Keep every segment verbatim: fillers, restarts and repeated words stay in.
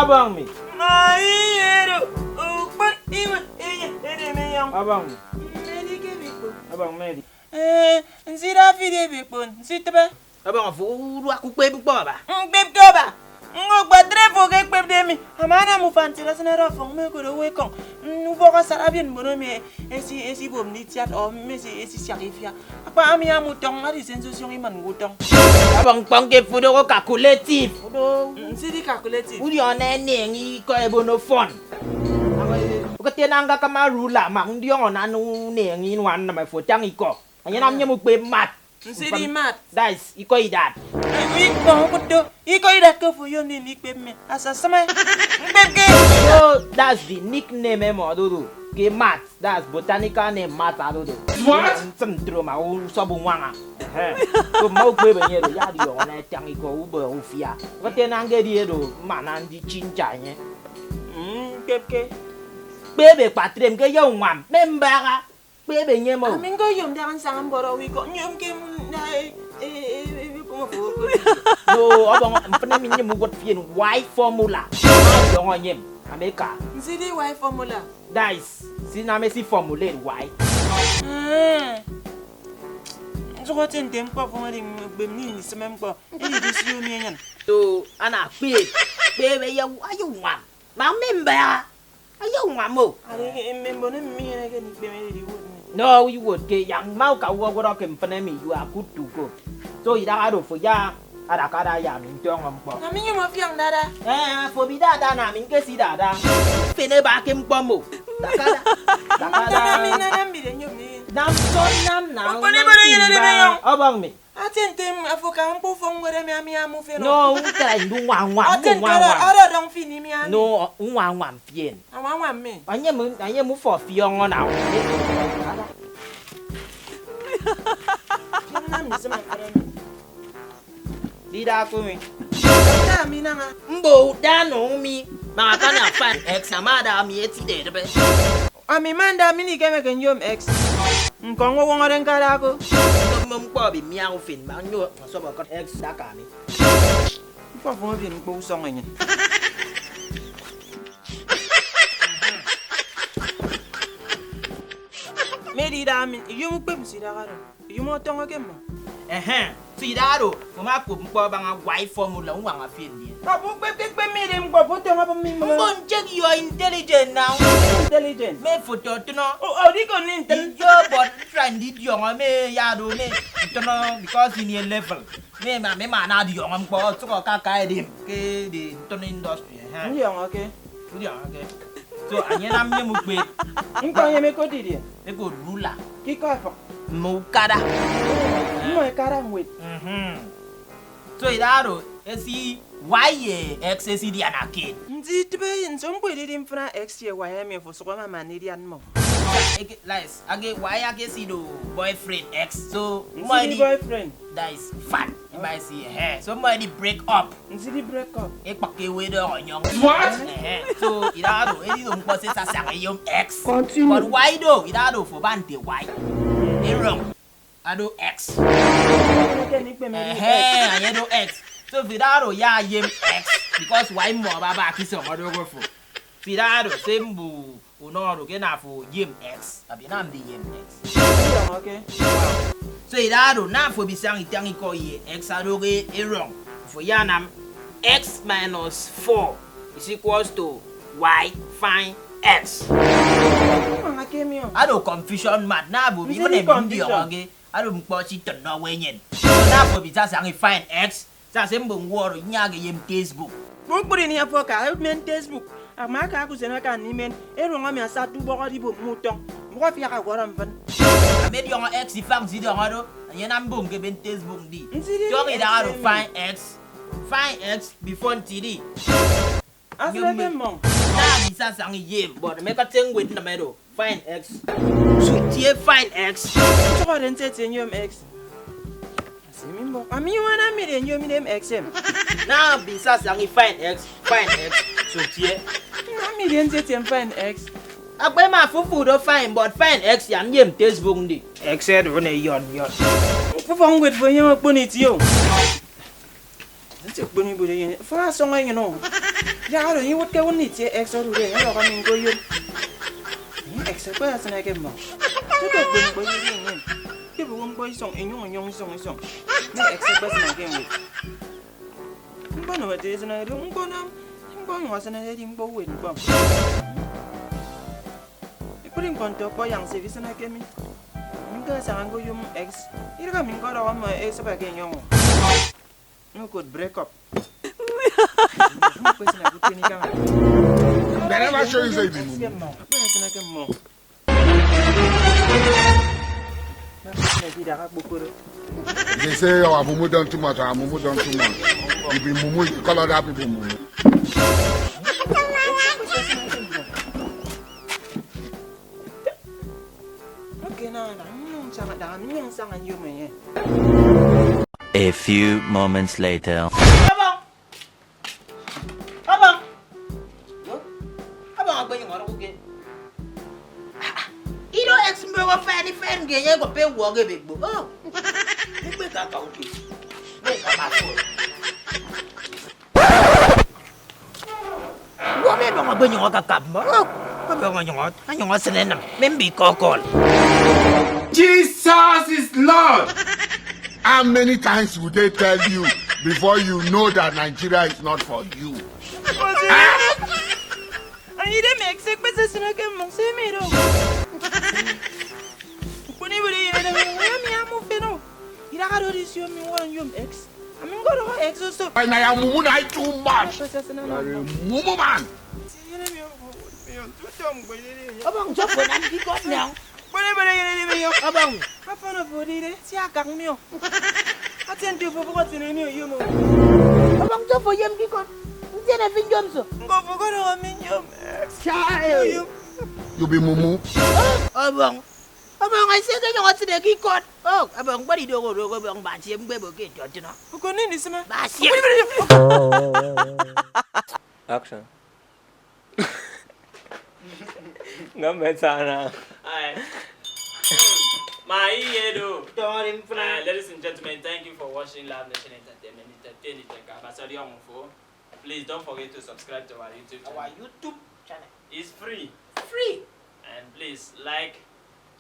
Ọbọñ mi. Ma iyedo ukpon iwe eye edeme yọñ. Ọbọñ mi. Mmedi ke bikpo. Ọbọñ mmedi. Ee, nsida fidi ebikpon, nsitịbe. Ọbọñ fo uduak ukpep ñkpọ aba. Ñkpep ke aba. Ñkpatre fo ke ekpepde mi. Ama anam ufan nti dasịnade ọfọñ mme ekodo owo ekọñ. Mm, ubọk asara biet mbon emi esi esibom nditiat ọ mme esi esisiak ifia. Akpa ami ama utọñ adi se nsosioñ iman ke utọñ. Ọbọñ ñkpọñ ke fo udoho calculative. Udo. Mm, nsidi calculative. Udiọñọ eneñ ikọ ebono fọn. Okete na ñkakama ruler mak ndiọñọ nan uneñ inua nnam efo tañ ikọ. Anyenam nyem ukpe mat. Nsidi mat. That is ikọ idat. Ikpọ okụt do. Ikọ idat ke ofo oyom nini ikpep mi. Asasịme. Ñkpep ke. So that's the nickname emo dodo. Ke mat. That's botanical name mat adodo. What? Nsịm ntro ma usọbọ uñwaña. Ehe. So mma ukpep enye do ya diọñọ na etañ ikọ ube ufia. Wete na ngedi edo mma na ndi chincha enye. Mm, ñkpep ke. Kpep ekpatrem ke ye uñwam. Me mbaga. Kpep enye mo. Ami ñko yom dak nsaña mbọrọ owo ikọ. Nyom ke m- na e- e- e- e- e- komo fo ko. No, ọbọñ mfịn emi nyem uwụt fien Y formula. Ọdọñọ nyem. Ameka. Nsidi Y formula. Dice. Sinam esi formulate Y. Mm. Nsụk ete nte ñkpọ fo edi ñkpep ni ndisịme ñkpọ. Edi do sio mi enyịn. So ana kpep. Kpep eye aye uñwam. Ma mme mbaga. Aye uñwam o. Adi mme mbon emi minyeneke ndikpeme edi iwot mi. No, iwot ke yak mma uka uwọwọrọ ke mfịn emi you are good to go. So idaha do fo ya adakada ya ami ntọñọ ñkpọ. Ami nyom ọfiọñ dada. Eh, fo bi dada na ami nkesi dada. Mfịn eba ke ñkpọ mo. Dakada. Dakada. Nana mi de nyom mi. Nam so nam na. Okpon ibere yere de yom. Ọbọñ mi. Ate ntem afo ka ñkpọ ufọk ñwed emi ami ama ufene. No, uka ndu nwa nwa, Ate ndu nwa ntere nwa. Ara dong fini mi ami. No, nwa nwa mfien. Awa nwa mi. Anye mu, anye mu fo fiong na. Fiong na mi sema kare mi. Dida kumi. Da mi nanga. Mbo da no mi. Ma kana fan ex amada mi eti de be. Ami manda mi ni keme ke nyom ex. Ñkọñ ọwọñọde ñkada ko. Mmom ñkpọ bi mia ufin ma nyo ọsọbọ kọt ex daka mi. Ñkpọ fo bi ñkpọ usọñ enye. Medi da mi yum ukpep nsidagado. Iyom ọtọñọ ke mmọ. Ehe. So idaha do, fo ama kop ñkpọ abaña Y formula, uñwaña fi ndien. Papa, ukpep ke kpep mi ede ñkpọ, fo ọtọñọ abụm mi mmọ. Mbon check your intelligent now. Intelligent. Me fo to tụnọ. O, o, diko ni ntịn. Iyo, but try ndidiọñọ me ya do me ntụnọ because in a level. Me ma, me ma na diọñọ ñkpọ, ọtụk ọkaka edim ke the ntụnọ industry. Ehe. Ndiọñọ ke. Ndiọñọ ke. So, anye nam nyem ukpep. Ñkpọ nyem ekot didie? Ekot ruler. Ke ikọ efịk. Mme ukara. Mmọ ekara ñwed. Mhm. So, idaha do, esi Y ye X esidiana kiet. Nti tịbe nso ñkpọ edidi mfịna X ye Y emi fo sụk amama ndidian mmọ. Eke- Lies, ake Y ake si do boyfriend X. So, mmọ edi boyfriend. That is fun. Ima esi, eh. So, mmọ edi break up. Nti di break up. Ekpak ewe do onyong. What? Eh, so, idaha do, edi do ñkpọ se sasaña eyom X. Continue. But why do? Idaha do for bante why? Erong. Ado X. Eh, anye do X. So, idaha do ya yem X. Because why mo baba kiso ngodo go for. Idaha do, se mbu unọrọ ke na fo yem X, abi na mbi yem X. Ndiọñọ ke. So idaha do na fo bisañ itañ ikọ ye X adoge erọñ, fo yanam X minus four is equals to Y, find X. Mama ke mi o. Ado confusion mat na bo bi Nse mene di confusion. Ndiọñọ ke ado mkpọ si tụnọ we nyen. So na fo bisasañ find X, Sase mbon ñwọrọ nyaña ye mme textbook. Kpukpru ini afo aka emen textbook, ama aka akusen akan imen, erọñ emi asatde ubọk ọdibom mme utọñ, mbọk afiak ọwọrọ mfịn. Ami ediọñọ X ifañ nsidiọñọ do, enye anam mbon ke ben textbook ndi. Nsididi Tọk idaha do X emi. Find X. Find X before ntidi. Asịrede mmọñ. Na ami sasaña iyem, but mekatịñ ñwed nnam edo. Find X. So tie find X. Nsụhọde nte tie nyom X. Asi mi mbọk. Ami wana mi de nyom inem X em. Na bisa sang find X, find X. So tie. Na mi de nte tie find X. Akpa ema fufu do find, but find X ya nyem textbook ndi. X edo ne yon yon. Fufu ngwet fo nyem okpon itio. Nti okpon ibude yen. Fo asọñ enyen o. Idaha oro iwụtke wụt itie X odude enye ọdọhọ mi ñko yom. Enye X ekpesịneke mmọ. Toto okpon ñkpọ edi enye. Ibụhọ ñkpọ isọñ inyụñ inyọñ isọñ isọñ. Enye X ekpesịneke ñwed. Ñkpọ nọ ete esịnede ñkpọ nam, ñkpọ onyụñ asịnede edi ñkpọ uwet ñkpọ. Ekpri ñkpọ nte ọkpọyak nse edisịneke mi. Ñko asaña ñkoyom X. Idaha mi ñkọdọhọ mmọ esịbe ke enyọñ o. Ñkot break up. Ñkpesịn akụkọ ini kaña. They never show you say you be mumu. Ñkpesịn ke mmọ. Ñkpesịn ke idaha kpokoro. They say, "Oh, Amumu done too much, Amumu done too much." You be mumu, you call other people mumu. Okay, na, na, mm, sanga, da, mm, sanga nyome, eh. A few moments later. Abang! Abang! Yo? Abang, agbe nyong aro ke. Ah, ah. Iro ex mbe wa fan, fan ge ye go pe wo ge begbo. Oh. Mbe ka ka uke. Mbe ka ma so. Wọ mi ẹbọñ agbe nyụñ akakap mmọ. Ẹbọñ anyụñ, anyụñ asịn ẹnam mme mbikọ ọkọl. Jesus is Lord. How many times would they tell you before you know that Nigeria is not for you? Anyị dị m ekse ekpesa sino ke mmụọ sị mi do. Ukponi bere yere na mi ya mi amu feno. Ira ka do this yo mi won yom ex. Ami ngoro ex so. Why na ya mumu na too much? Ekpesa sino na. Mumu man. Ọbọñ jọfọ na mbikot now. Bere bere yere mi yo. Ọbọñ. Afọnọ bodire si akak mi o. Ati nti ofo bụkọ tine mi oyom o. Ọbọñ jọfọ yem bikot. Ntiene fi njom so. Ngo bụkọ do mi njom. Child. You be mumu. Ọbọñ. Ọbọñ ese ke nyong otide ke ikot. Oh, ọbọñ gbọdọ idogo dogo ọbọñ ba tie mgbe bo ke judge no. Uko ni ni sima. Ba tie. Action. Ngam betana. Ai. Ma iye do. Don't worry, mfuna. Uh, ladies and gentlemen, thank you for watching Live Nation Entertainment. Entertain it, entertain it. Please don't forget to subscribe to our YouTube channel. Our YouTube channel. It's free. Free. And please like,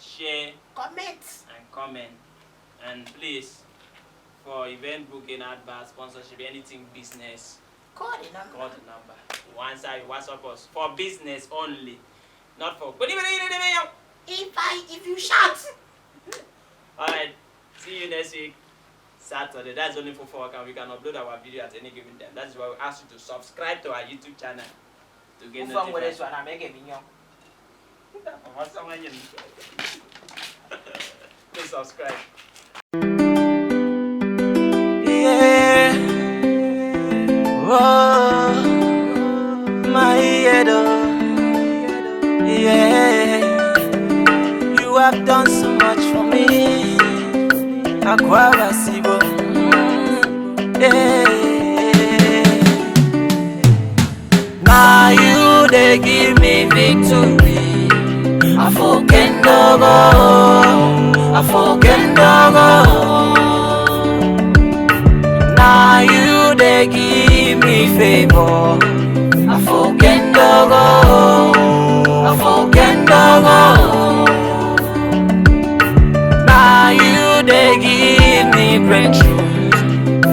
share, comment, and comment. And please, for event booking, advert, sponsorship, anything business, call the number. Call the number. Once I WhatsApp us for business only, not for. If I, if you shout. All right. See you next week, Saturday. That's only for four hours. We can upload our video at any given time. That is why we ask you to subscribe to our YouTube channel to get notified. Ufọk nwere so na mege minyo. Please subscribe. Yeah. Oh, my head, oh. Yeah. You have done so much for me. Akwaba sibo. Yeah. Now you they give me victory. Afokendogo, afokendogo. Now you they give me favor. Afokendogo, afokendogo. Now you they give me breakthrough.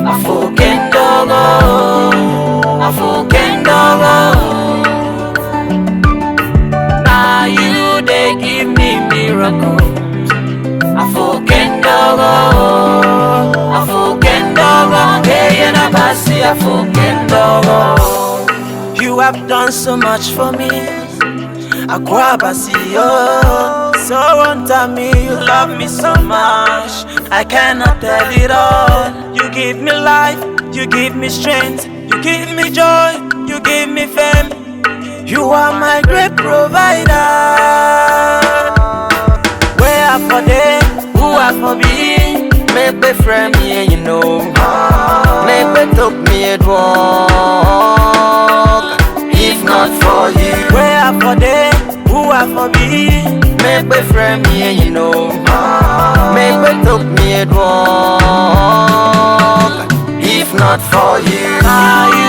Afokendogo, afokendogo. Now you they give me miracles. Afokendogo, afokendogo. Hey, and I see afokendogo. You have done so much for me. Akwabasi, oh, so won't tell me you love me so much. I cannot tell it all. You give me life, you give me strength, you give me joy, you give me fame. You are my great provider. Where I for them, who I for be, make me friend me, you know. Make me talk me at walk. If not for you, where I for them, who I for be, make me friend me, you know. Make me talk me at walk. If not for you, are you